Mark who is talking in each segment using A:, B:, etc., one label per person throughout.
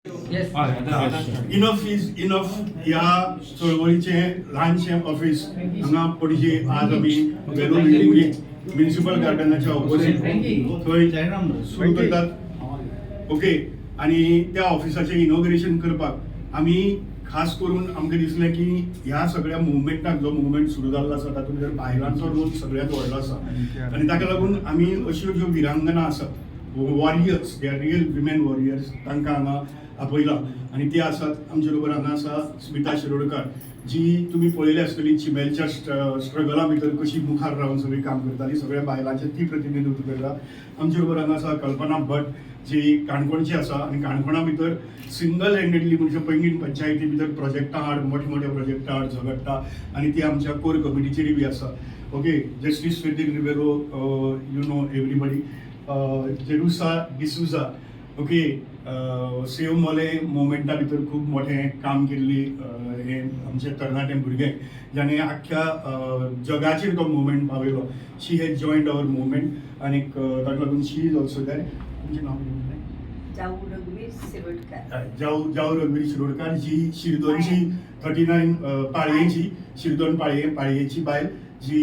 A: Enough is enough ह्या चळवळीचें ल्हानशें office हांगा पणजे आज आमी वेलो बिल्डिंगेक म्युनिसिपल गार्डनाच्या ऑपोजीट थंय सुरू करतात. ओके, आनी त्या ऑफिसाचें इनॉग्रेशन करपाक आमी खास करून आमकां दिसलें की ह्या सगळ्या मुवमेंटाक, जो मुवमेंट सुरू जाल्लो आसा, तातूंत भितर बायलांचो रोल सगळ्यांत व्हडलो आसा आनी ताका लागून आमी अश्यो ज्यो विरांगना आसात, warriors, they are real women warriors, तांकां हांगा आपयला आनी ते आसात आमचे बरोबर. हांगा आसा स्मिता शिरोडकर, जी तुमी पळयली आसतली चिमेलच्या स्ट्रगला भितर कशी मुखार रावन सगळी काम करताली. सगळ्या बायलांचें ती प्रतिनिधित्व करता. आमचे बरोबर हांगा आसा कल्पना भट, जी काणकोणची आसा आनी काणकोणा भितर सिंगल हँडेडली म्हणजे पैंगीण पंचायती भितर प्रोजेक्टा आड, मोठे मोठ्या प्रोजेक्टा आड झगडटा आनी ती आमच्या कोर कमिटीचेरय बी आसा. Okay, justice Frederick Rebelo, you know everybody. Jerusa D'Souza, okay, save मोले मुवमेंटा भितर खूब मोठें काम केल्ली हे आमचे तरणाटे भुरगे, जाणें आख्ख्या जगाचेर तो movement पावयलो. She has joined our movement आनीक ताका लागून she is also there. तुमचें नांव कितें म्हणलें?
B: जाऊ रघुवीर शिरोडकर.
A: जाऊ जाऊ रघुवीर शिरोडकर, जी शिरदोनची, 39 पाळयेची, शिरदोन पाळये पाळयेची बायल, जी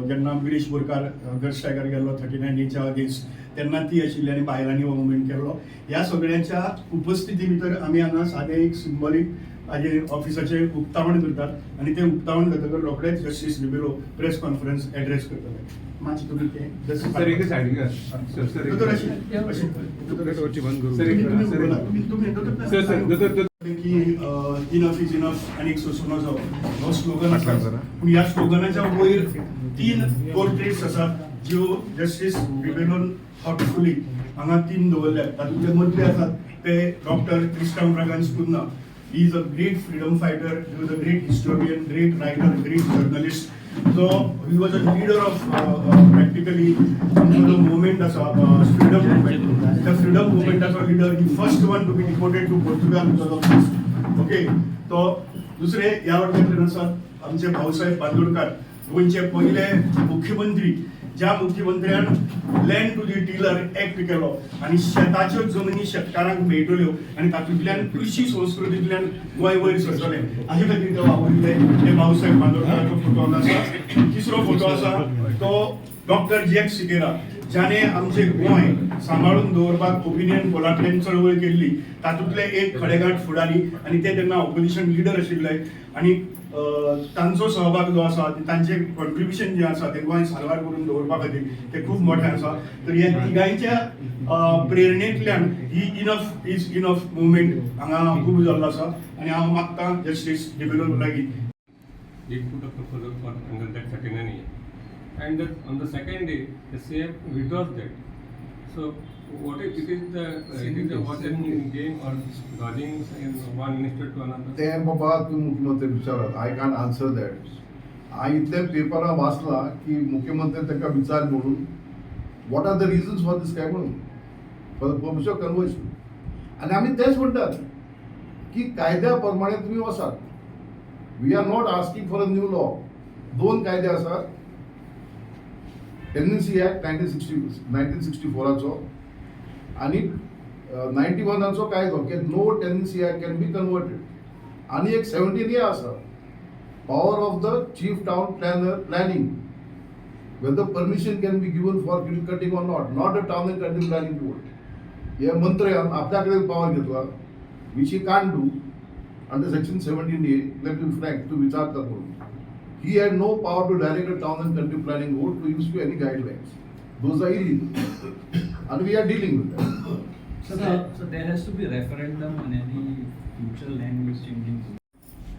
A: जेन्ना विरेश बोरकार हंगर स्ट्रायकार गेल्लो 39 एच्या अगेन्स्ट, तेन्ना ती आशिल्ली आनी बायलांनी हो मुवमेंट केल्लो. ह्या सगळ्यांच्या उपस्थिती भितर आमी हांगा सादें एक सिंबॉलीक हाजें ऑफिसाचें उक्तावण करतात आनी तें उक्तावण जातकर रोखडेच justice Rebello press conference address करतले. मातशें तुमी तें
C: सर, एक सायडीक, सर, सर.
A: दोतोर, अशी अशी
C: सर,
A: तुम्ही
C: एक
A: तुम्ही बोला. तुम्ही तुम्ही दोतोर.
C: सर, सर, दोतोर, दोतोर.
A: की इनफ is enough आनी एक सोसूं नजो हो स्लोगन आसा, पूण ह्या स्लोगनाच्या वयर तीन पोर्ट्रेट्स आसात, ज्यो जस्टीस रिबेलोन थॉटफुली हांगा तीन दवरल्यात. तातूंतले मदले आसात ते डॉक्टर क्रिस्तांव Braganza Cunha. He is a great freedom fighter, he was a great historian, great writer, great journalist. So he was a leader of practically आमचो जो मुवमेंट आसा, फ्रीडम मुवमेंट, त्या freedom मुवमेंटाचो leader, he first one to be deported to Portugal because of this. Okay, तो दुसरे ह्या वाटेंतल्यान आसात आमचे भाऊसाहेब बांदोडकर, गोंयचे पयले मुख्यमंत्री, ज्या मुख्यमंत्र्यान Land to the Tiller Act केलो आनी शेताच्यो जमनी शेतकारांक मेळटल्यो आनी तातूंतल्यान कृशी संस्कृतींतल्यान गोंय वयर सरतलें हाजे खातीर ते वावुरिल्ले, ते भाऊसाहेब बांदोडकराचो फोटो हांगा आसा. तिसरो फोटो आसा तो डॉक्टर जॅक सिकेरा, ज्याने आमचे गोंय सांबाळून दवरपाक ओपिनियन पोलांतल्यान चळवळ केल्ली. तातूंतले एक खडेगांठ फुडारी आनी ते तेन्ना ऑपोजिशन लिडर आशिल्ले आनी तांचो सहभाग जो आसा, तांचे कॉन्ट्रिब्युशन जें आसा तें गोंय साल्वार करून दवरपा खातीर तें खूब मोठें आसा. तर ह्या तिगांयच्या प्रेरणेंतल्यान ही इनफ is enough movement हांगा खूब जाल्लो आसा आनी हांव मागतां जस्टीस रिबेलो लागीं
D: He put a proposal for under that 39A. And on the second day, the CM withdraws that. So what is it is the it is a watch and game or dodging in one minister to another?
E: ते बाबा तूं मुख्यमंत्री विचारात, I can't answer that. हांवें इतले पेपरां वाचला की मुख्यमंत्री तांकां विचार म्हणून, what are the reasons for this काय म्हणून, for the purpose of conversion. आनी आमी तेच म्हणटात की कायद्या प्रमाणे तुमी वचात. We are not asking for a new law. दोन कायदे आसात, Tenancy Act 1964आचो आनी 91आचो कायदो की no Tenancy Act can be converted. आनी एक 17 ए आसा, power of the chief town planner, planning, whether permission can be given for hill cutting or not, not the Town and Country Planning Board. हे मंत्र्यान आपल्या कडेन पावर घेतला, which he can't do under section 17A. Let me frank, तूं विचारता म्हणून, he had no power to direct the Town and Country Planning Board to issue any guidelines. Those are illegal. And we are dealing with that.
F: So there has to be referendum on any future land use changing.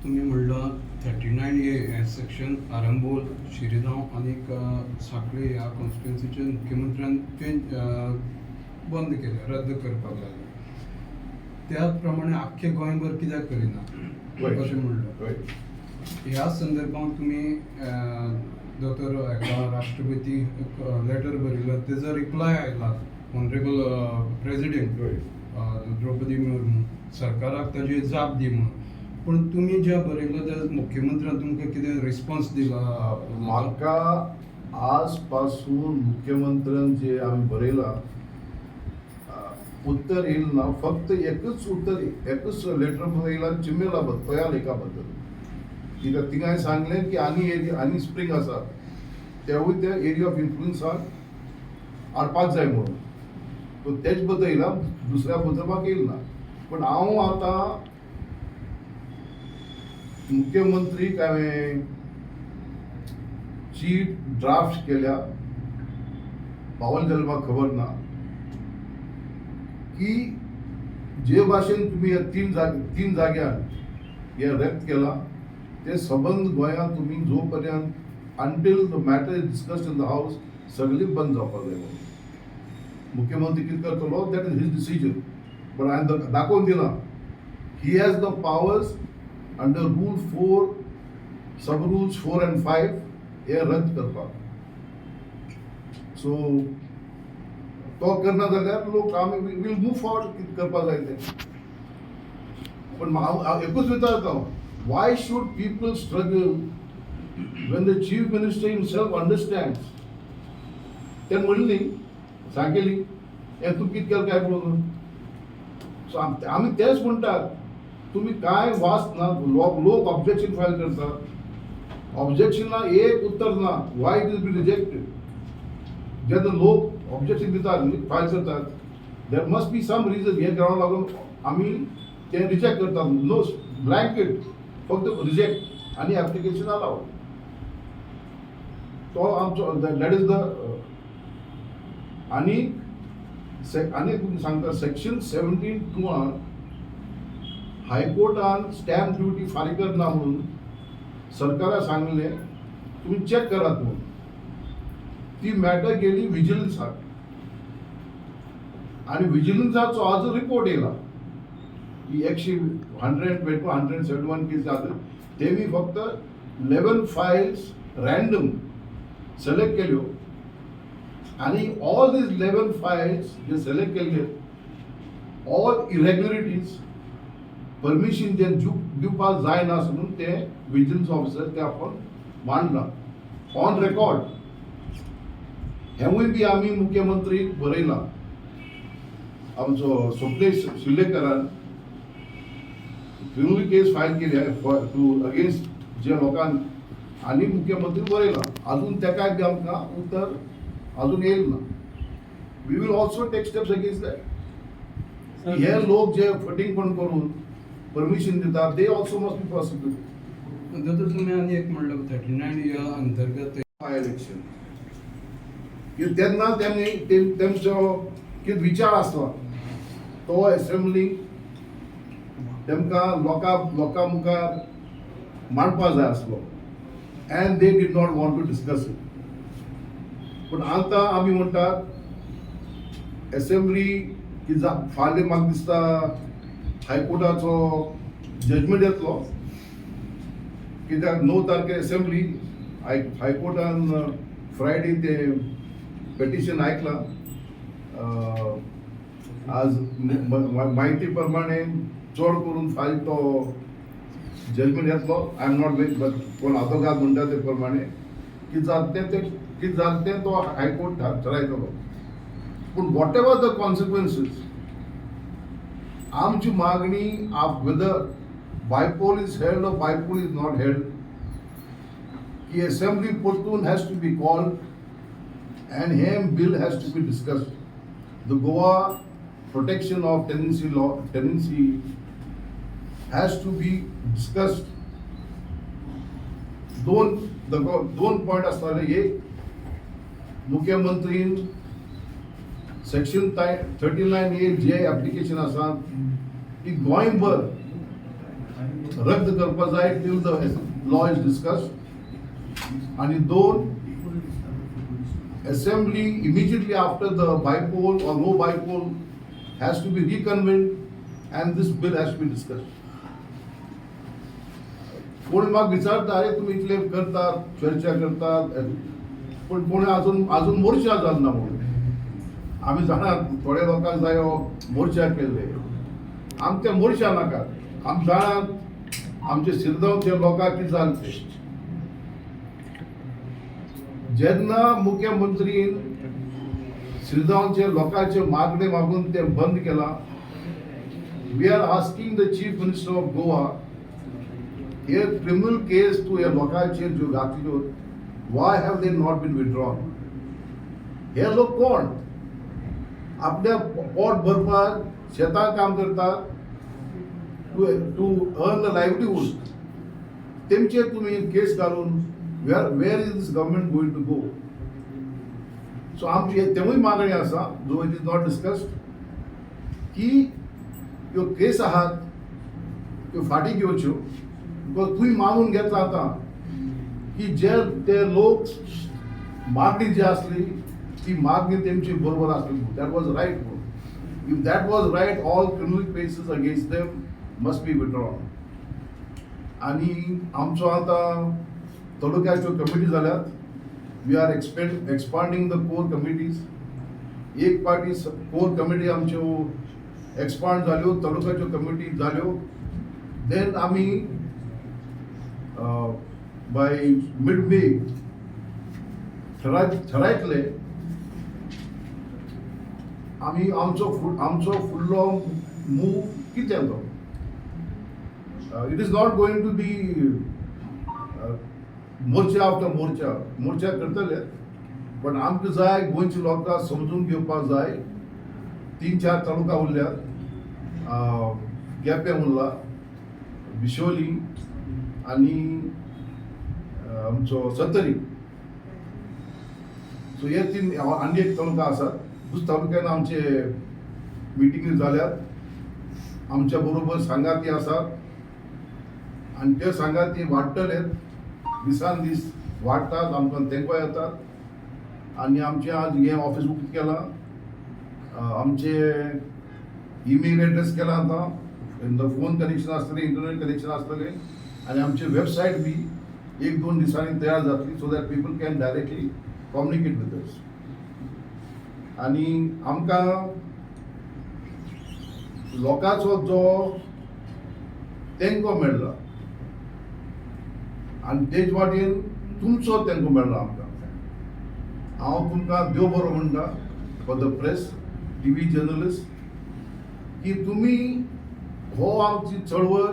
C: तुम्ही म्हणलं 39 ए हे section Arambol, Shirgaon आनीक साखळी ह्या कॉन्स्टिट्युन्सीचे मुख्यमंत्र्यान change बंद केलें, रद्द करपाक लागले. त्याच प्रमाणे आख्खे गोंयभर कित्याक करिना अशें म्हणलं. ह्या संदर्भात तुमी दोतोर हेका राष्ट्रपती लेटर बरयलो, तेजो रिप्लाय आयला ऑनरेबल प्रेजिडेंट द्रौपदी मुर्मू सरकाराक ताजी जाप दी म्हणून. पूण तुमी ज्या बरयलो त्या मुख्यमंत्र्यान तुमकां कितें रिस्पॉन्स दिला?
E: म्हाका आज पासून मुख्यमंत्र्यान जे आमी बरयलां, उत्तर येईल ना. फक्त एकच उत्तर, एकच लेटर येयला चिमेला बद्दल, तया लेका बद्दल. कित्याक थिंगाय सांगलें की आनी एरिया आनी स्प्रींग आसा, तेवूय त्या एरिया ऑफ इन्फ्लुयन्सान हाडपाक जाय म्हणून. सो तेच बद्दल येयला, दुसऱ्या बद्दल म्हाका येयल ना. पण हांव आतां मुख्यमंत्रीक हांवें चीट ड्राफ्ट केल्या, पावल जाल्यार म्हाका खबर ना, की जे भाशेन तुमी ह्या तीन जाग्यार हे रद्द केला, ते सबंद गोंयांत तुमी जो पर्यंत until the matter is discussed in the house सगळी बंद जावपाक जाय म्हणून. मुख्यमंत्री कितें करतलो, that is his decision, but हांवें दाखोवन दिलां, he has the powers under rule 4, sub rules 4 and 5 हे रद्द करपाक. सो तो करना जाल्यार लोक आमी will move forward, कितें करपाक जाय तें. पण हांव एकूच विचारता हांव, why should people struggle when the chief minister himself understands? तेणें म्हणली, सांगली, हें तूं कितें केलें काय पळोवन. सो आमी तेच म्हणटात, तुमी कांय वास ना. लोक लोक ऑब्जेक्शन फायल करतात, ऑब्जेक्शना एक उत्तर ना, why it is be rejected. जेन्ना लोक ऑब्जेक्शन दितात न्ही, फायल करतात, there must be some reason. हे ग्रावंड लागून आमी ते रिजेक्ट करतात. नो ब्लँकेट, फक्त रिजेक्ट आनी एप्लिकेशन अलावड. तो आमचो, that is the. आनी आनी तुमकां सांगता, सेक्शन 17(2) हायकोर्टान स्टॅम्प ड्युटी फारीक करना म्हणून सरकारा सांगलें, तुमी चॅक करात म्हणून. ती मॅटर गेली विजिलन्साक आनी विजिलन्साचो आज रिपोर्ट येयला की एकशे 120, 171 case जाले, तेमी फक्त 11 फायल्स रँडम सिलेक्ट केल्यो आनी all these 11 files J select केल्ले, ऑल इरेग्युलरिटीज, परमिशन जे दिवपाक जायना म्हणून ते विजिलन्स ऑफिसर ते आपण मांडला ऑन रेकॉर्ड. हेंवूय बी आमी मुख्यमंत्रीक बरयलां. आमचो स्वप्नेश शिर्लेकरान क्रिमिनल केस फायल केली टू अगेन्स्ट जे लोकांक, आनी मुख्यमंत्री बरयलां. अजून तेकाय बी आमकां उत्तर अजून येयल ना. We will also take steps against that. हे लोक जे फटींगपण करून परमिशन दितात, they also must be prosecuted.
C: दोतोर, तुमी आनी एक म्हणलं, 39 या अंतर्गत
E: बाय इलेक्शन की तेन्ना त्यांनी तेमचो कितें विचार आसलो, तो एसेंब्ली तेमकां लोकां मुखार मांडपा जाय आसलो, and they did not want to discuss it. पूण आतां आमी म्हणटात, एसेंब्ली की जा फाल्यां म्हाका दिसता हायकोर्टाचो जजमेंट येतलो, कित्याक 9 तारखेर एसेंब्ली, हायकोर्टान फ्रायडे ते पेटिशन आयकलां. आज म्हायती प्रमाणे चड करून फायल तो जजमेंट येतलो. I am not very, but कोण आदोगाद म्हणटा ते प्रमाणे कितें जाता तें, कितें जाता तें तो हायकोर्ट थारायतलो. पूण what ever the consequences, आमची मागणी of whether bypoll is held or bypoll is not held, की असेंब्ली परतून has to be called and hey bill has to be discussed. The Goa Protection of Tenancy Law, Tenancy has to be discussed. दोन point आसताले. एक, मुख्यमंत्रीन section 39 ए जे application आसा ती गोंयभर रद्द करपा जाय till the law is discussed. आणि दोन, assembly immediately after the bypoll or no bypoll has to be reconvened and this bill has to be discussed. कोण म्हाका विचारता, अरे तुम्ही इतले करतात, चर्चा करतात, पण कोणी अजून अजून मोर्चा जाल ना म्हणून. आमी जाणात, थोड्या लोकांक जायो मोर्चा केल्ले. आमचे मोर्चा नाकात. आमी जाणात आमचे शिरदोनचे लोकांक कितें जालें तें. जेन्ना मुख्यमंत्रीन शिरगांवचे लोकांचे मागणे मागून ते बंद केला. We are asking the Chief Minister of Goa, hey criminal case तूं ह्या लोकांचेर ज्यो घातल्यो, why have they not been withdrawn? हे लोक कोण आपल्या पोट भरपाक शेतां काम करतात to earn the livelihood. तेमचेर तुमी केस घालून where is this government going to go? So आमची तेवूय मागणी आसा, जो it is not discussed, की ह्यो केस आहात त्यो फाटीं घेवच्यो, because तुवें मानून घेतला आतां की जे ते लोक मागणी जी आसली ती मागणी तेमची बरोबर आसली. That was right म्हणून. If that was right, all criminal cases against them must be withdrawn. आणि आमचो आतां तालुक्याच्यो कमिटी जाल्यात. We are expanding the core committees. एक पाटी कोर कमिटी आमच्यो एक्सपांड जाल्यो, तालुक्याच्यो कमिटी जाल्यो, देन आमी बाय मिड मे थरायतले आमी आमचो फुडलो मूव कितें तो. It is not going to be Morcha after मोर्चा. मोर्चा करतले, पण आमकां जाय गोंयच्या लोकांक समजून घेवपाक जाय. तीन चार तालुका उरल्यात, केपें उरला, बिशोली आनी आमचो सत्तरी. सो हे तीन आनी एक तालुका आसात. दुसऱ्या तालुक्यान आमचे मिटिंगी जाल्यात. आमच्या बरोबर सांगाती आसात आनी ते सांगाती वाडटले, दिसान दीस वाडटात, आमकां तेंको येतात. आनी आमचें आज हें ऑफीस उक्तें केलां, आमचे ईमेल एड्रेस केला आतां, फोन कनेक्शन आसतलें, इंटरनेट कनेक्शन आसतलें आनी आमची वेबसायट बी एक दोन दिसांनी तयार जातली, so that people can directly communicate with us. आनी आमकां लोकांचो जो तेंको मेळ्ळा आनी तेज वाटेन तुमचो तेंको मेळ्ळा आमकां, हांव तुमकां देव बरो म्हणटा, for the press, TV journalist, की तुमी हो आमची चळवळ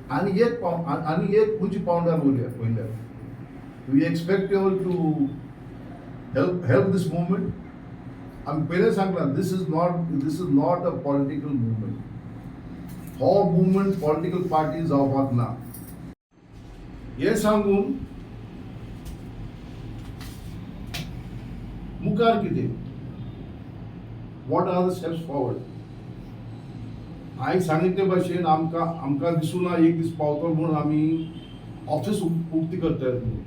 E: आनी एक उंची पावंड्यार वयल्या वयल्या. We expect you to help this movement. आमी पयलें सांगलां, this is not a political movement. हो मुवमेंट पॉलिटिकल पार्टी जावपाक ना. हें सांगून मुखार कितें, what are the steps forward? हांवें सांगिल्ले भाशेन आमकां दिसूना एक दीस पावतलो म्हणून आमी ऑफीस उक्ती करतले म्हणून.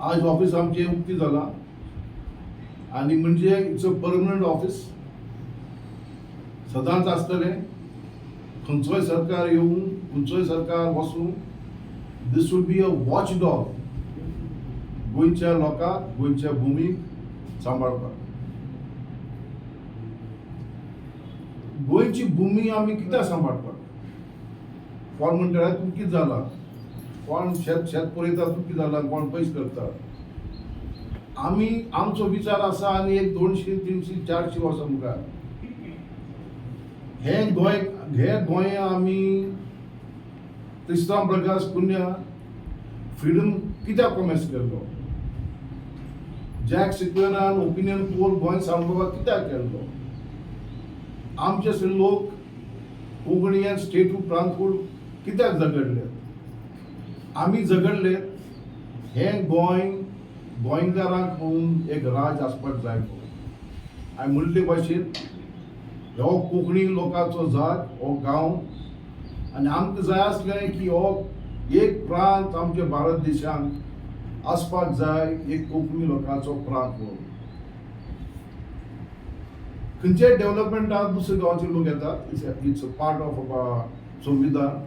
E: आज ऑफीस आमचें उक्ती जालां आनी म्हणजे it's a permanent office, सदांच आसतलें. खंयचोय सरकार येवूं, खंयचोय सरकार वचूं, this would be a watch dog गोंयच्या लोकांक, गोंयच्या भुमीक सांबाळपाक. गोंयची भुमी आमी कित्याक सांबाळपाक? कोण म्हणटा तूं कितें जाला, कोण शेत शेत पुरयता तूं कितें जाला, कोण पयस करता. आमी आमचो विचार आसा आनी एक 200 300 400 वर्सां मुखार हें गोंय, हे गोंय आमी त्रिस्तांव ब्रागांझ कुन्या फ्रिडम कित्याक प्रॉमीस केल्लो? जॅक सिक्वेरान ओपिनियन पोल गोंय सांबाळपाक कित्याक केल्लो? आमचे सगळे लोक कोंकणी स्टेटहूड, प्रांतहूड कित्याक झगडले? आमी झगडले हें गोंय गोंयकारांक म्हणून एक राज आसपाक जाय म्हणून. हांवें म्हणले भाशेन हो कोंकणी लोकांचो जाग, हो गांव, आनी आमकां जाय आसलें की हो एक प्रांत आमच्या भारत देशांत आसपाक जाय, एक कोंकणी लोकांचो प्रांत म्हणून. खंयच्याय डेव्हलपमेंटात दुसऱ्या गांवचे लोक येतात. It's a part of संविधान.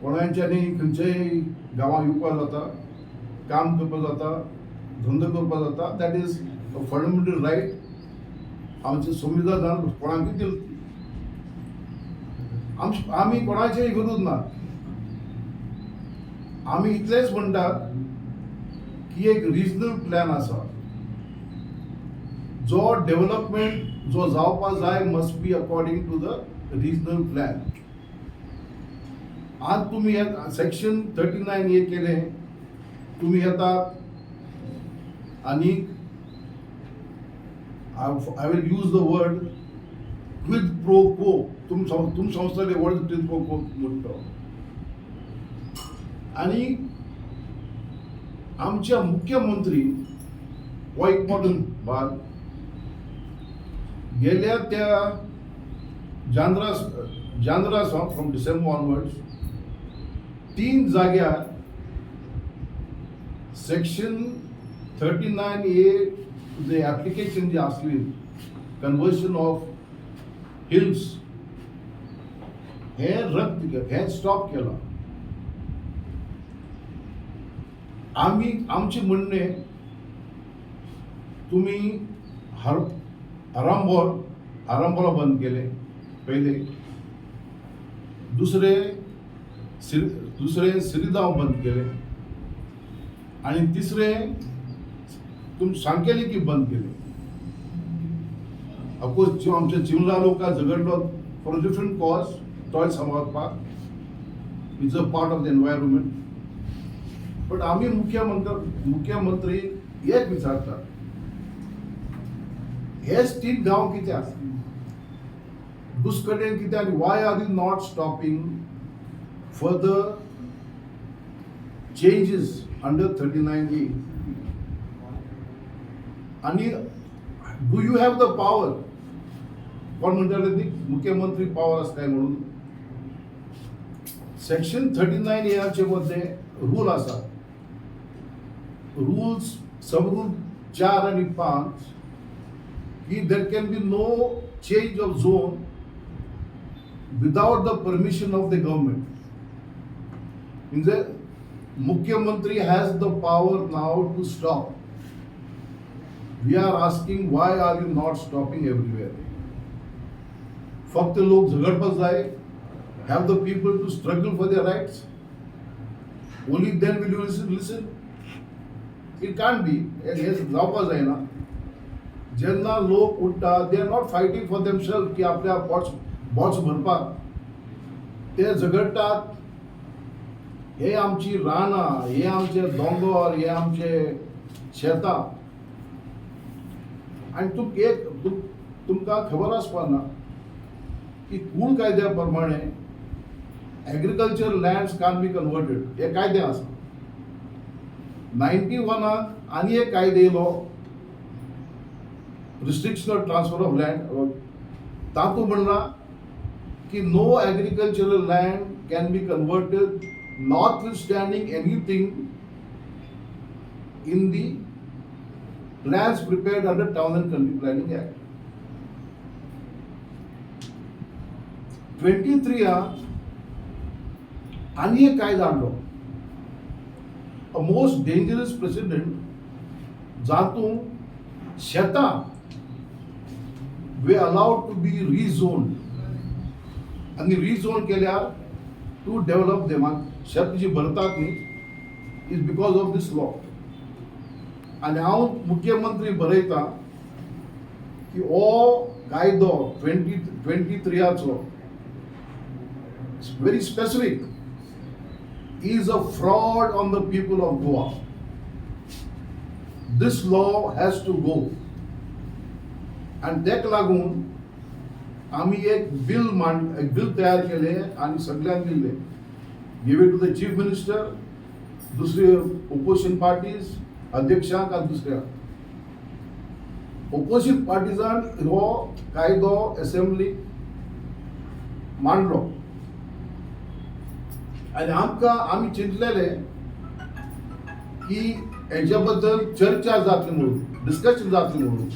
E: कोणाच्यानी खंयच्याय गांवांत येवपाक जाता, काम करपाक जाता, धंदो करपाक जाता. That is a fundamental right. आमच्या संविधानान कोणाकूय दिल. आमी कोणाचेय विरोध ना. आमी इतलेंच म्हणटात की एक रिजनल प्लॅन आसा. जो डेव्हलपमेंट जो जावपा जाय must be according to the regional plan. आज तुम्ही सेक्शन 39 ए केले, तुम्ही येतात आणि I will use the word quid pro quo. तुम संस्थेले वर्ड क्विड प्रो को म्हणतो. आणि आमच्या मुख्यमंत्री हो इम्पॉर्टंट भाग गेल्या त्या जांद्रा जांद्रा फ्रॉम डिसेंबर ऑनवर्ड्स तीन जाग्यार सेक्शन 39 ए जे ॲप्लिकेशन जी आसली कन्वर्शन ऑफ हिल्स हे रद्द हे स्टॉप केलां. आमी आमचें म्हणणें तुमी हर आरांबोल आरांबोला बंद केले पयले, दुसरे दुसरे सिरिदांव बंद केले आणि तिसरे तुम सांगकेले की बंद केले. ऑफकोर्स आमच्या चिमला लोक झगडलो फॉर अ डिफरंट कॉज, तोय सांबाळपाक is a part of the environment. But आमी मुख्यमंत्री एक विचारतात, हेच तीन गांव कित्याक दुसकडेन कित्याक, why are you not stopping further changes under 39 A? आणि do you have the power? कोण म्हणटाले न्ही मुख्यमंत्री पावर आसताय म्हणून. सेक्शन 39 एचे मध्ये रूल आसा, रूल्स सब रूल 4 आणि 5 की there can be no change of zone without the permission of the government. म्हणजे मुख्यमंत्री has the power now to stop. We are asking, why are you not stopping everywhere? फक्त लोक झगडपाक जाय? Have the people to struggle for their rights, only then will you listen. Listen, it can't be. हे जावपाक जायना. जेन्ना लोक उठ्ठा, they are not fighting for them self की आपल्या पोट्स बोट्स भरपाक. ते झगडटात, हे आमची रानां, हे आमचे दोंगर, हे आमचे शेतां. आनी तुक एक तुमकां खबर आसपा ना की कूळ कायद्या प्रमाणे agriculture lands can be converted. हे कायदे आसा. 91 आनी एक कायदे येयलो, restriction of transfer of land. तातूंत म्हणलां की no agricultural land can be converted notwithstanding anything in the plans prepared under Town and Country Planning Act. 23 आनी एक कायदो हाडलो, अ मोस्ट डेंजरस प्रेसिडेंट, जातूंत शेतां were allowed to be rezoned आनी रिझोन केल्यार टू डेव्हलप देम. शेत जी भरतात न्ही is because of this law. आनी हांव मुख्यमंत्री बरयता की हो कायदो 2023आचो very specific is a fraud on the people of Goa. This law has to go. आनी तेका लागून आमी एक बिल मांड एक बिल तयार केले आनी सगळ्यांक दिले, give it to the chief minister, दुसरे ओपोजिशन पार्टीज अध्यक्षांक आनी दुसऱ्या ओपोजिशन पार्टीजान हो कायदो एसेंब्ली मांडलो. आनी आमकां आमी चिंतलेले की हेच्या बद्दल चर्चा जातली म्हणून, डिस्कशन जातली म्हणून,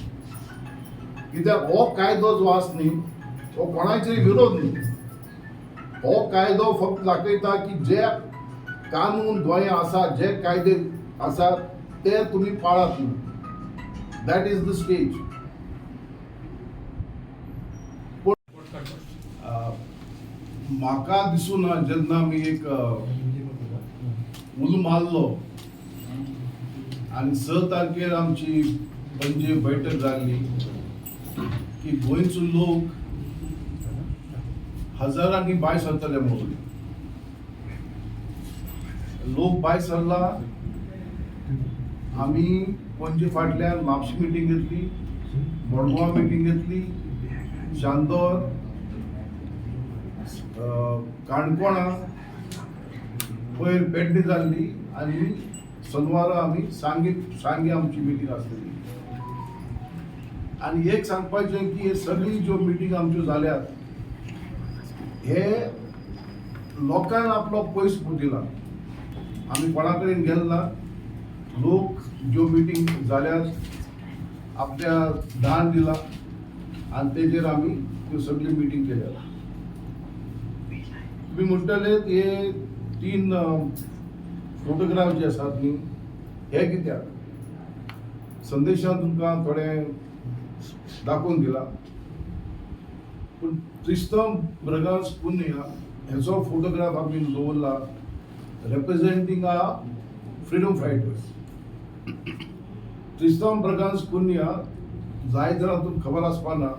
E: कित्याक हो कायदो जो आसा न्ही हो कोणाचेर विरोध न्ही. हो कायदो फक्त दाखयता की जे कानून गोंया आसा, जे कायदे आसात ते तुमी पाळात न्हू. That is the stage. पूण म्हाका दिसूना जेन्ना आमी एक उलो मारलो आनी 6 तारखेर आमची पणजे बैठक जाल्ली की गोंयचो लोक हजारांनी भायर सरतले म्हणून. लोक भायर सरला. आमी पणजे फाटल्यान म्हापशें मिटींग घेतली, मडगांव मिटींग घेतली, चांदोर, काणकोणा, पयर पेडणे जाल्ली आनी सोनवारा आमी सांगे सांगे आमची मिटींग आसलेली. आनी एक सांगपाचें की हे सगळी ज्यो मिटींग आमच्यो जाल्यात, हे लोकांक आपलो पयस दिला. आमी कोणा कडेन गेल ना. लोक ज्यो मिटींग जाल्यात आपल्या दान दिला आनी तेजेर आमी त्यो सगळ्यो मिटींग केल्या. तुमी म्हणटले हे तीन फोटोग्राफ जे आसात न्ही, हे कित्याक? संदेशान तुमकां थोडें दाखोवन दिला, पूण क्रिस्तांव ब्रगांस पुन्य हेचो फोटोग्राफ आमी दवरला, representing a freedom fighters. Tristao Braganza Cunha, जायत जाणां तुमकां खबर आसपा ना,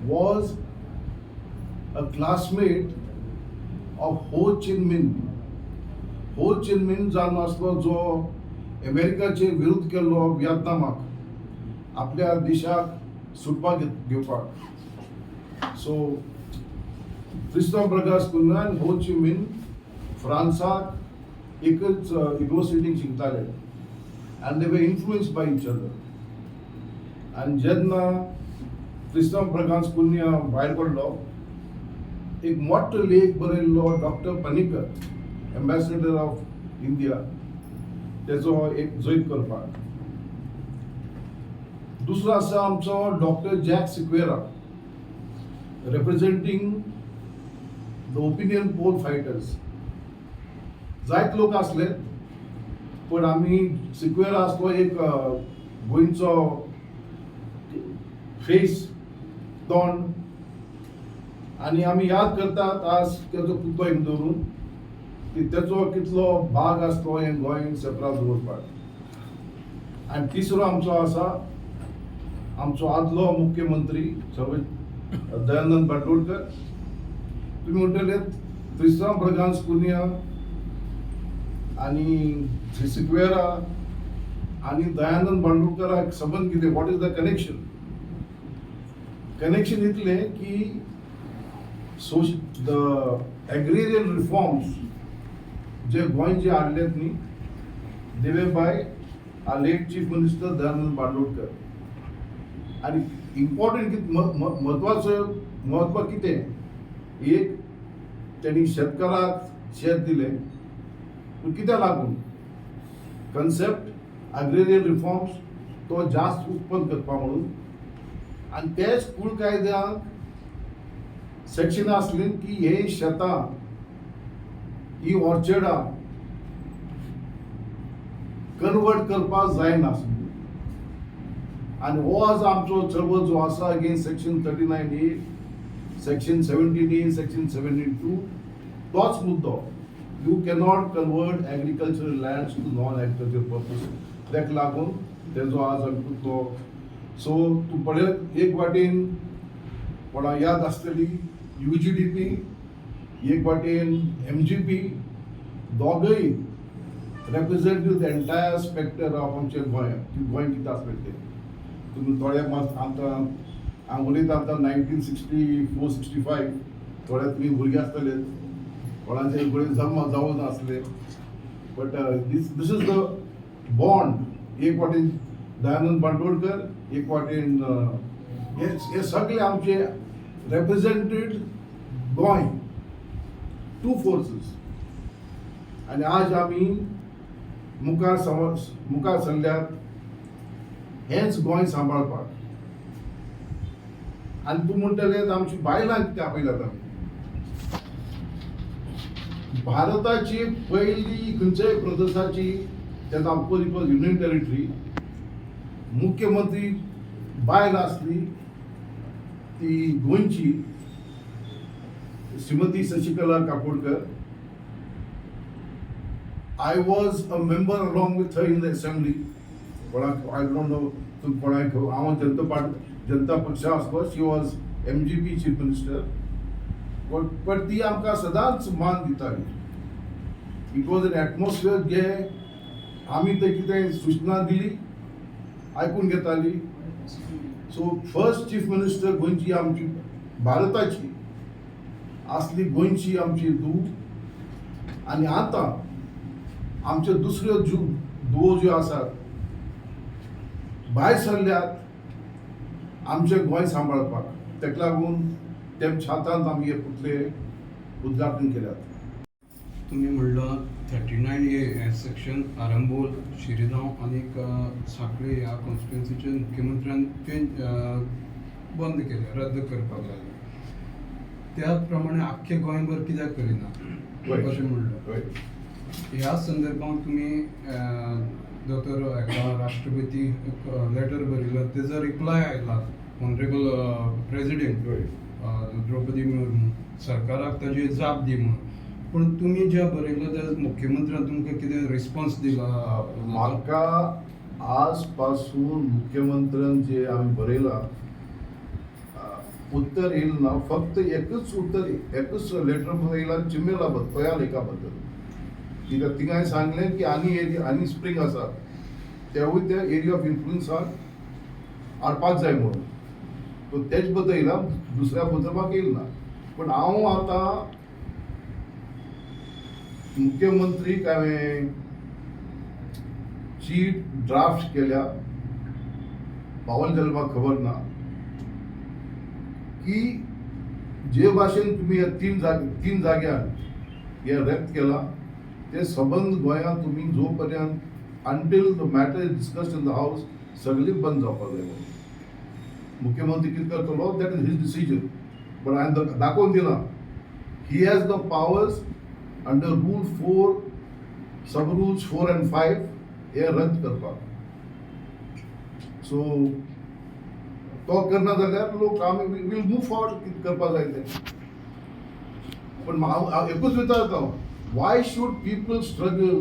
E: was a classmate of Ho Chi Minh. हो चिन मिन जावन आसलो जो अमेरिकाचे विरुद्ध केल्लो वियतनामाक आपल्या देशाक सुटपाक घेवपाक. सो त्रिस्तांव ब्रगांस कुन्हा आनी हो ची मिन फ्रांसाक एकच युनिवर्सिटीन शिकताले आनी they were influenced by each other. आनी जेन्ना त्रिस्तांव ब्रगांस कुन्हा भायर पडलो, एक मोठो लेख बरयल्लो doctor Panikkar, ambassador of India, तेचो एक जैत करपाक. दुसरो आसा आमचो doctor jack Sequeira, representing the opinion poll fighters. जायत लोक आसले, पण आमी सिक्वेरा आसलो एक गोंयचो फेस, तोंड. आनी आमी याद करतात आज तेजो पुतळो हिंग दवरून की तेचो कितलो भाग आसलो हें गोंय सेपरात दवरपाक. आनी तिसरो आमचो आसा आमचो आदलो मुख्यमंत्री सर्व दयानंद बांदोडकर. तुमी म्हणटले त्रिस्तांव ब्रगांस कुन्या आनी सिक्वेरा आनी दयानंद बांदोडकराक संबंद कितें? What is the connection? Connection इतलें की सोश the agrarian reforms जे गोंय जे हाडलेत न्ही, they were by our late chief minister Dayanand Bandodkar. आनी इम्पॉर्टंट कित म्हत्वाचो म्हत्व कितें? एक, तेणी शेतकाराक शेत दिलें, पूण कित्याक लागून? कन्सेप्ट अग्रेरियन रिफॉर्म्स, तो जास्त उत्पन्न करपा म्हणून. आनी तेच कूळ कायद्यांक सेक्शन आसली की हे शेतां, ही ऑर्चर्डां कन्वर्ट करपाक जायना. आनी हो आज आमचो चळवळ जो आसा against section 39A, section 17A, section 17(2), तोच मुद्दो. You cannot convert agricultural lands to non agriculture purpose. ताका लागून तेजो आज आमकां तो. सो तूं पळयत, एक वाटेन कोणा याद आसतली UGDP, एक वाटेन MGP, दोगय represent the entire spectre of आमचें गोंय की गोंय कितें आसलें तें. तुमी थोडे मात आतां हांव उलयता आतां 1964 65, थोडे तुमी भुरगे आसतले, कोणाचे भुरगे जल्म जावं नासले, but this is the bond. एक वाटेन दयानंद बांदोडकर, एक वाटेन हे हे सगळे आमचे रेप्रेझेंटेड गोंय टू फोर्सीस. आनी आज आमी मुखार समज मुखार सरल्यात हेंच गोंय सांबाळपाक. आनी तूं म्हणटले आमची बायलां कित्याक आपयल्यात आमी? भारताची पयली खंयच्याय प्रदेशाची, तेन्ना of course it was union territory, मुख्यमंत्री बायल आसली ती गोंयची श्रीमती Shashikala Kakodkar. I was a member along with her in the assembly. But I don't know. तुमी कोणाक खबर, हांव जनता पार्टी, जनता पक्षा आसलो, she was MGP chief minister, but ती आमकां सदांच मान दिताली. It was an atmosphere जे आमी ते कितें सुचना दिली आयकून घेताली. सो फर्स्ट चीफ मिनिस्टर गोंयची आमची, भारताची आसली, गोंयची आमची धूव. आनी आतां आमच्यो दुसऱ्यो ज्यो धुवो ज्यो आसात भायर सरल्यात आमचें गोंय सांबाळपाक, ताका लागून तेमच्या हातांत आमी हे पुतळे उद्घाटन केल्यात.
C: तुम्ही म्हणलं 39A section Arambol, Shirgaon आनीक साखळे ह्या कॉन्स्टिट्युएन्सीचे मुख्यमंत्र्यान चेंज बंद केले, रद्द करपाक लागले. त्याच प्रमाणे आख्खे गोंयभर कित्याक करिना अशें म्हणलं. ह्या संदर्भात तुमी दोतोर हाका राष्ट्रपती लेटर बरयलो, तेजो रिप्लाय आयला ऑनरेबल प्रेजिडेंट द्रौपदी मुर्मू सरकाराक ताजी जाप दी म्हणून. पूण तुमी ज्या बरयलो त्या मुख्यमंत्र्यान तुमकां कितें रिस्पॉन्स दिला?
E: म्हाका आज पासून मुख्यमंत्र्यान जे आमी बरयलां उत्तर येयल ना. फक्त एकच उत्तर, एकच लेटर बरयला चिमेला बद्दल, तोया लेका बद्दल. कित्याक थिंगाय सांगलें की आनी एरिया आनी स्प्रींग आसा, तेवूय त्या एरिया ऑफ इन्फ्लुयन्सान हाडपाक जाय म्हणून. सो तेच बद्दल येयला, दुसऱ्या बद्दल म्हाका येयल ना. पण हांव आतां मुख्यमंत्रीक हांवें चीट ड्राफ्ट केल्या, पावल जाल्यार म्हाका खबर ना, की जे भाशेन तुमी ह्या तीन जाग्यार हे रद्द केला ते सबंद गोंयांत तुमी जो पर्यंत until the matter is discussed in the house सगळी बंद जावपाक जाय म्हणून. मुख्यमंत्री कितें करतलो that is his decision, but हांवें दाखोवन दिलां he has the powers under rule 4, sub rules 4 and 5 हे रद्द करपाक. सो तो करना जाल्यार लोक आमी will move forward, कितें करपाक जाय तें. पण हांव एकूच विचारता, why should people struggle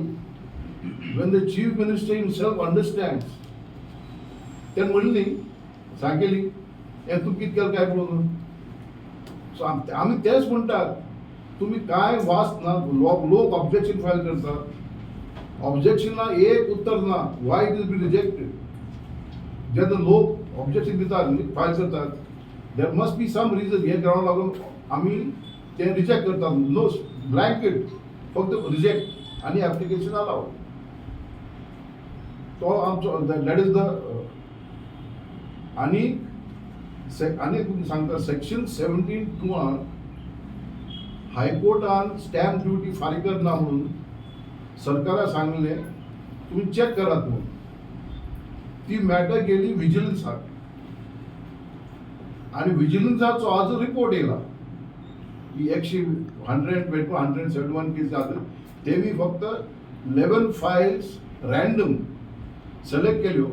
E: when the chief minister himself understands? तेणें म्हणली सांगली हें तूं कितें केलें काय म्हणून. सो आमी तेच म्हणटात, तुमी कांय वास ना. लोक लोक ऑब्जेक्शन फायल करतात, ऑब्जेक्शना एक उत्तर ना, why it is be rejected. जेन्ना लोक ऑब्जेक्शन दितात न्ही, फायल करतात, there must be some reason. हे ग्रावंड लागून आमी ते रिजेक्ट करतात. नो ब्लँकेट, फक्त रिजेक्ट आनी एप्लिकेशन अलावड. तो आमचो that is the आनी आनी एक सांगता, सेक्शन 17(2) हायकोर्टान स्टॅम्प ड्युटी फारीक करना म्हणून सरकारा सांगलें तुमी चॅक करात म्हणून. ती मॅटर गेली विजिलन्साक आनी विजिलन्साचो आज रिपोर्ट येयला की एकशे 120, 171 case जातात, तेमी फक्त 11 फायल्स रँडम सिलेक्ट केल्यो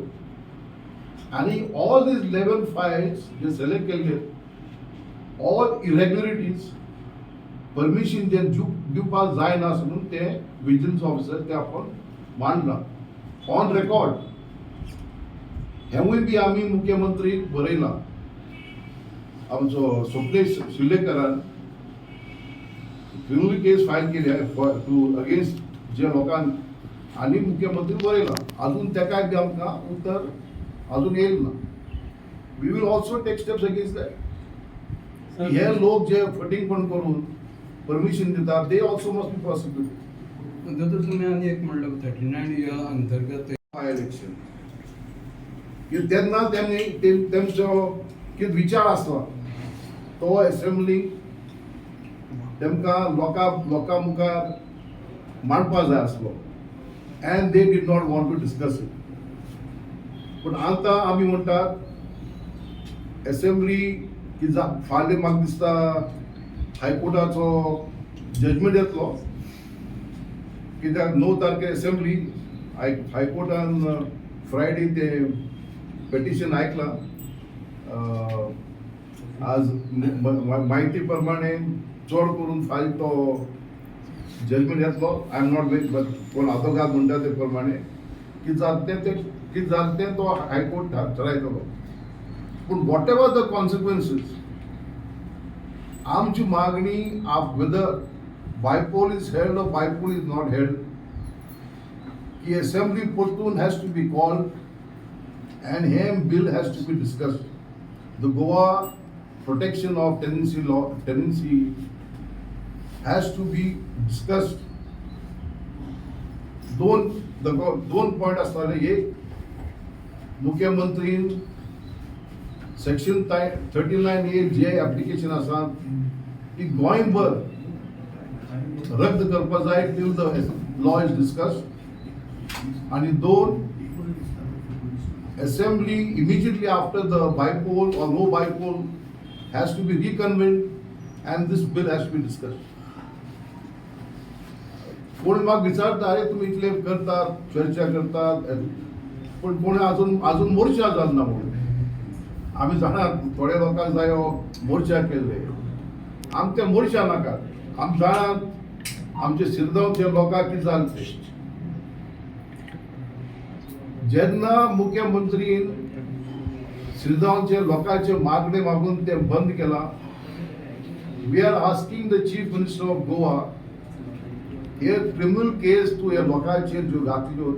E: आनी all these 11 files J select केल्ले, ऑल इरेग्युलरिटीज, परमिशन जे दिवपाक जायना म्हणून ते विजिलन्स ऑफिसर ते आपण मांडला ऑन रेकॉर्ड. हेंवूय बी आमी मुख्यमंत्री बरयलां. आमचो स्वप्नेश शिर्लेकरान क्रिमिनल केस फायल केली टू अगेन्स्ट जे लोकांक आनी मुख्यमंत्री बरयलां. अजून तेकाय बी आमकां उत्तर अजून येयल ना. We will also take steps against that. हे लोक जे फटींगपण करून परमिशन दितात, they also must be prosecuted.
C: दोतोर, तुमी आनी एक म्हणलं 39 ह्या अंतर्गत
E: बाय इलेक्शन की तेन्ना त्यांनी तेमचो कितें विचार आसलो तो एसेंब्ली तेमकां लोकां मुखार मांडपा जाय आसलो and they did not want to discuss it. पूण आतां आमी म्हणटात एसेंब्ली की जा फाल्यां म्हाका दिसता हायकोर्टाचो जजमेंट येतलो, कित्याक 9 तारखेर एसेंब्ली, हायकोर्टान फ्रायडे ते पेटिशन आयकलां. आज म्हायती प्रमाणे चड करून फायल तो जजमेंट येतलो. I am not very, but कोण आदोगाद म्हणटा ते प्रमाणे की जात तें ते कितें जालें तें तो हायकोर्ट थारायतलो. पूण what ever the consequences, आमची मागणी of whether bypoll is held or bypoll is not held, की असेंब्ली परतून has to be called and hey bill has to be discussed. The Goa Protection of Tenancy law, tenancy has to be discussed. दोन दोन point आसताले. एक, मुख्यमंत्रीन section 39 ए जे application आसा ती गोंयभर रद्द करपा जाय till the law is discussed. आणि दोन, assembly immediately after the bypoll or no bypoll has to be reconvened and this bill has to be discussed. कोण म्हाका विचारता, अरे तुमी इतले करतात, चर्चा करतात, पूण कोण अजून अजून मोर्चा जाल ना म्हणून. आमी जाणात, थोड्या लोकांक जायो मोर्चा केल्ले. आमकां ते मोर्चा नाकात. आमी जाणात आमचे शिरदोनच्या लोकांक कितें जालें तें. जेन्ना मुख्यमंत्रीन शिरदोनचे लोकांचे मागणे मागून ते बंद केलां, we are asking the Chief Minister of Goa, hey criminal case तूं ह्या लोकांचेर ज्यो घातल्यो,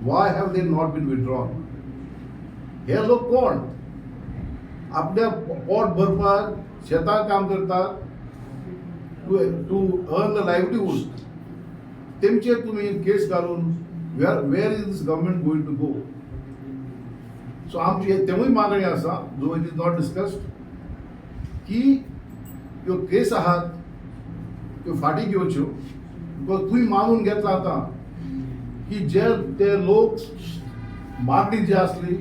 E: why have they not been withdrawn? हे लोक कोण? आपल्या पोट भरपाक शेतां काम करतात to earn the livelihood. तेमचेर तुमी केस घालून where is this government going to go? So आमची तेवूय मागणी आसा, though it is not discussed, की ह्यो केस आहात त्यो फाटीं घेवच्यो, because तुवें मानून घेतला आतां की जे ते लोक मागणी जी आसली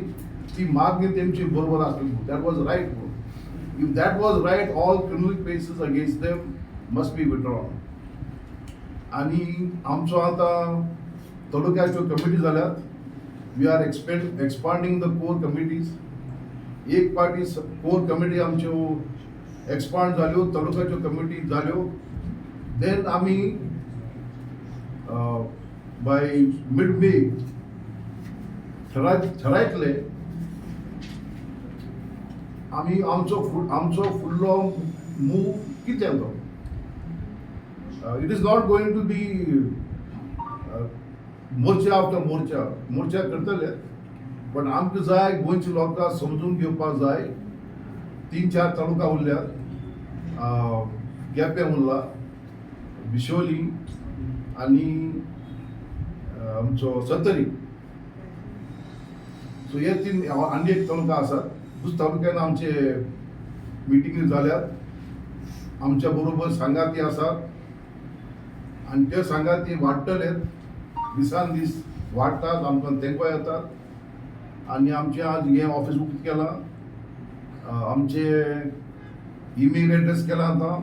E: ती मागणी तेमची बरोबर आसली, that was right म्हणून. If that was right, all criminal cases against them must be withdrawn. आणि आमचो आतां तालुक्याच्यो कमिटी जाल्यात. We are expanding the core committees. एक पाटी कोर कमिटी आमच्यो एक्सपांड जाल्यो, तालुक्याच्यो कमिटी जाल्यो, देन आमी बाय मिड मे थरायतले आमी आमचो फुडलो मूव कितें तो. It is not going to be मोर्चा आफ्टर मोर्चा. मोर्चा करतले, पण आमकां जाय गोंयच्या लोकांक समजून घेवपाक जाय. तीन चार तालुका उरल्यात, केपें उरला, बिशोली आनी आमचो सत्तरी. सो हे तीन आनी एक तालुका आसात. दुसऱ्या तालुक्यान आमचे मिटिंगी जाल्यात. आमच्या बरोबर सांगाती आसात आनी ते सांगाती वाडटले, दिसान दीस वाडटात, आमकां तेंको येतात. आनी आमचें आज हें ऑफीस उक्तें केलां, आमचे ईमेल एड्रेस केला आतां,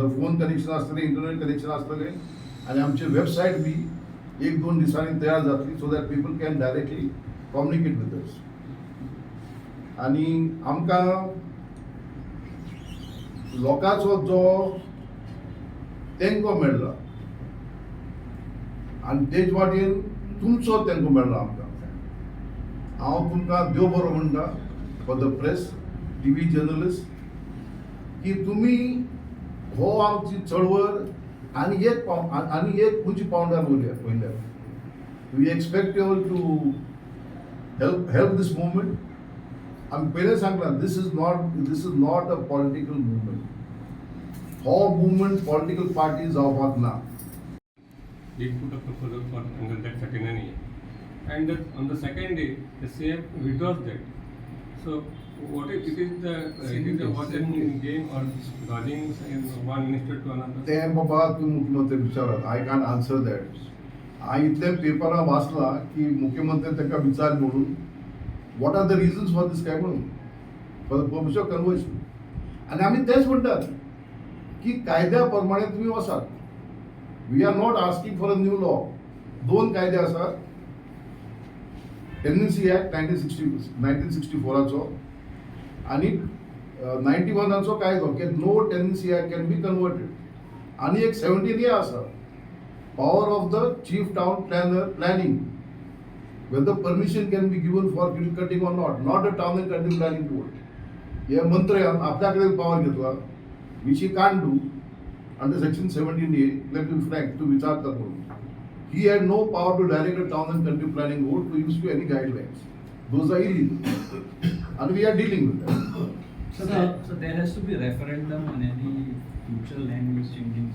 E: फोन कनेक्शन आसतलें, इंटरनेट कनेक्शन आसतलें आनी आमची वेबसायट बी एक दोन दिसांनी तयार जातली, so that people can directly communicate with us. आनी आमकां लोकांचो जो तेंको मेळ्ळा आनी तेज वाटेन तुमचो तेंको मेळ्ळा आमकां, हांव तुमकां देव बरो म्हणटा, for the press, TV journalist, की तुमी हो आमची चळवळ आनी एक उंची पावंड्यार वयल्या वयल्या. We expect you to help this movement. आमी पयलें सांगलां, this is not a political movement. हो मुवमेंट पॉलिटिकल पार्टी जावपाक ना.
D: He put a proposal for under that 39A. And on the second day, the CM withdraws that. So what is it is the it is a watch and game or dodging in one minister to another?
E: तें बाबा तूं मुख्यमंत्री विचारात, I can't answer that. हांवें इतलें पेपरां वाचलां की मुख्यमंत्री ताका विचार म्हणून, what are the reasons for this काय म्हणून, for the purpose of conversion. आनी आमी तेच म्हणटात की कायद्या प्रमाणे तुमी वचात. We are not asking for a new law. दोन कायदे आसात, टेनन्सी ॲक्ट 1964आचो आनी 91आचो कायदो की no tenancy act can be converted. आनी एक 17 ए आसा, power of the chief town planner planning. Whether permission can be given for hill cutting or not, not a Town and Country Planning Board. हे मंत्र्यान आपल्या कडेन पावर घेतला, which he can't do under section 17A. Let me frank, तूं विचारता म्हणून, he had no power to direct a Town and Country Planning Board to issue any guidelines. Those are illegal and we are dealing with that.
F: So there has to be referendum on any future land use changing.